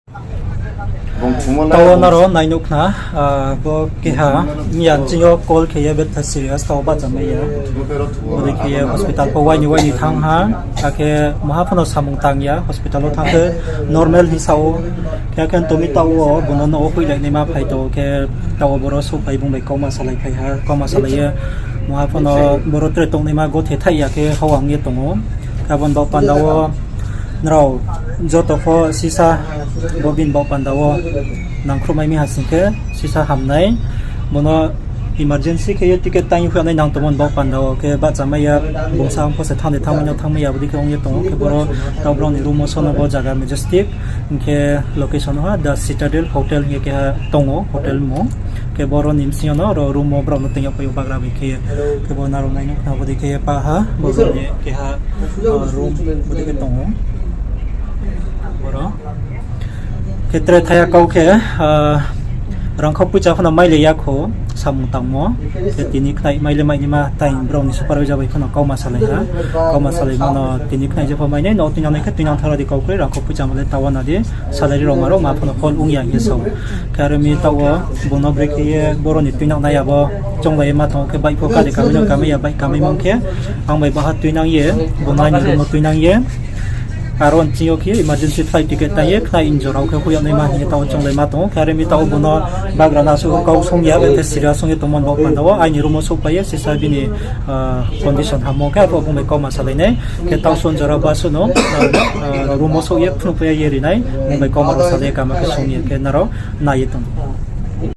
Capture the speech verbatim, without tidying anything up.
Tao nrao nai nuh khna, bo keha, miya chini yo call khe ye betha serious, tao bahcha mai ya. Bodei khe ye hospital pho waini waini thanng ha, akhe maha pho no samung tang ya, hospital wo thanng khe normal hing sa ou. Khe akhe tomi taoh wo bung no nouh wo hoihlai naima phai tong khe, taoh wo boro souhphai bung bai kauma salai phai ha, kauma salai ye maha pho no boro tre tongnaima gothe thaih ya khe hao ang ye tong ou. Khe abo ni baoh panda wo nrao joto pho sisa, bo bini baoh panda wo nangkhruh mai mi ha sing khe sisa ham nai. Bo no emergency khe ye ticket tang ye phuh ya nai nang tongmo ni baoh panda wo khe bahcha mai ya, bung sa ang pho se thanng ni thanngmai no thanngmai ya, bodei khe ong ye tong ou. Khe boro taoh brao ni room wo so no bo zaga Majestic, hing khe location ha The Citadel Hotel hing ye keha tong ou, hotel mung. Khe boro ni bsing yo no ro room wo brao no toing yagpai ou bagra bai khe ye. Khe bo nrao nai nuh khna bodei khe ye pah ha, bo brao ni keha room bodei khe tong ou. Boro khe tre thaya kau khe, rangkhau poicha pho no mailai ya kho, samung tangmo. Khe tini khnai mai le mai naima tai brao ni supervisor bai pho no kauma salai ha. Kauma salaimo no tini khnai je pho mai nai, no tuinang nai khe tuinang thara di kau kroi, rangkhau poicha mo le tawa na di, salary rao ma rao ma pho no call ong ya hing ye sa ou. Khe are mi taoh wo bung no brekhe ye boro ni tuinang nai abo chounglai ye ma tong ou khe bike pho kade kamai no kamai ya, bike kamai mong khe ang bai baha tuinang ye, bung no aini room wo tuinang ye. Aro ni ching yo khe emergency flight ticket tang ye khnai injora wo khe hoih yag naima hing ye taoh wo chounglai ma tong ou. Khe are mi taoh wo bung no bagra no asuh kau song ya, betha serious song ye tongmo ni baoh panda wo aini room wo souhpai ye sisa bini condition hammo khe arphuh bung bai kauma salai nai. Khe taoh son jora basuh no room wo souh ye phnuhpai ya ye ri nai, bung bai kauma rao salai ye kama khe song ye khe nrao nai ye tong.